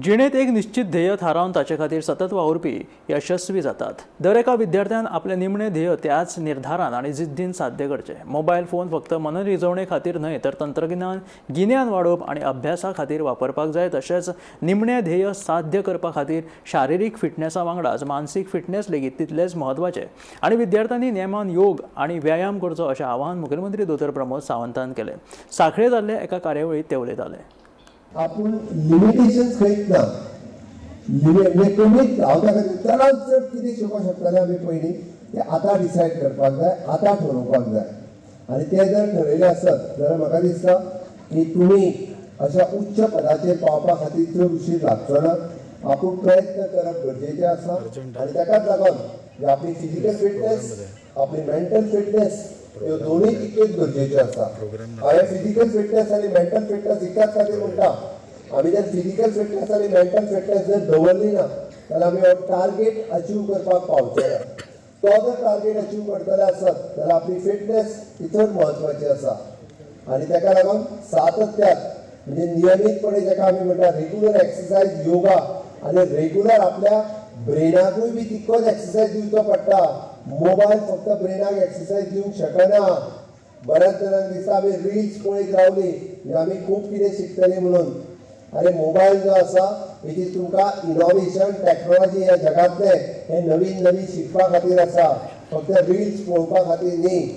जिणेंत एक निश्चित ध्येय थारावन ताचे खातीर सतत वावुरपी यशस्वी जातात. दर एका विद्यार्थ्यान आपलें निमणें ध्येय त्याच निर्धारान आनी जिद्दीन साध्य करचें. मोबायल फोन फक्त मनरिजवणे खातीर न्हय तर तंत्रगिन्यान गिन्यान वाडोवप आनी अभ्यासा खातीर वापरपाक जाय. तशेंच निमणें ध्येय साध्य करपा खातीर शारिरीक फिटनेसा वांगडाच मानसीक फिटनेस लेगीत तितलेंच म्हत्वाचें आनी विद्यार्थ्यांनी नेमान योग आनी व्यायाम करचो अशें आवाहन मुखेलमंत्री दोतोर प्रमोद सावंतान केलें. सांखळे जाल्ले एका कार्यावळींत ते उलयताले. आपूण लिमिटेशन्स खंयच ना. लिमिट म्हणजे कमीत हांव ताका चडांत चड कितें शिकोवंक शकतले आमी पयलीं तें आतां डिसायड करपाक जाय, आतां ठरोवपाक जाय. आनी तें जर ठरयलें आसत जाल्यार म्हाका दिसता की तुमी अशा उच्च पदाचेर पावपा खातीर चड उशीर लागचो ना. आपूण प्रयत्न करप गरजेचें आसा आनी ताकाच लागून आपली फिजिकल फिटनेस, आपली मेंटल फिटनेस ह्यो दोनूय तितक्योच गरजेच्यो आसा. हांवें फिजिकल फिटनेस आनी मेंटल फिटनेस एकाच खातीर म्हणटा, आमी जर फिजिकल फिटनेस आनी मेंटल फिटनेस जर दवरली ना जाल्यार आमी हो टार्गेट अचीव करपाक पावचे ना. तो जर टार्गेट अचीव करतले आसत जाल्यार आपली फिटनेस ही चड म्हत्वाची आसा. आनी ताका लागून सातत्यात म्हणजे नियमीतपणे, जाका आमी म्हणटा रेगुलर एक्सरसायज, योगा आनी रेगुलर आपल्या ब्रेनाकूय बी तितकोच एक्सरसायज दिवचो पडटा. मोबायल फक्त ब्रेनाक एक्सरसायज दिवंक शकना. बऱ्याच जाणांक दिसता आमी रिल्स पळयत रावली म्हणजे आमी खूब कितें शिकतली म्हणून. अरे, मोबायल जो आसा it is तुमकां इनोवेशन, टॅक्नोलॉजी ह्या जगांतलें हें नवीन नवीन शिकपा खातीर आसा, फक्त रिल्स पळोवपा खातीर न्ही.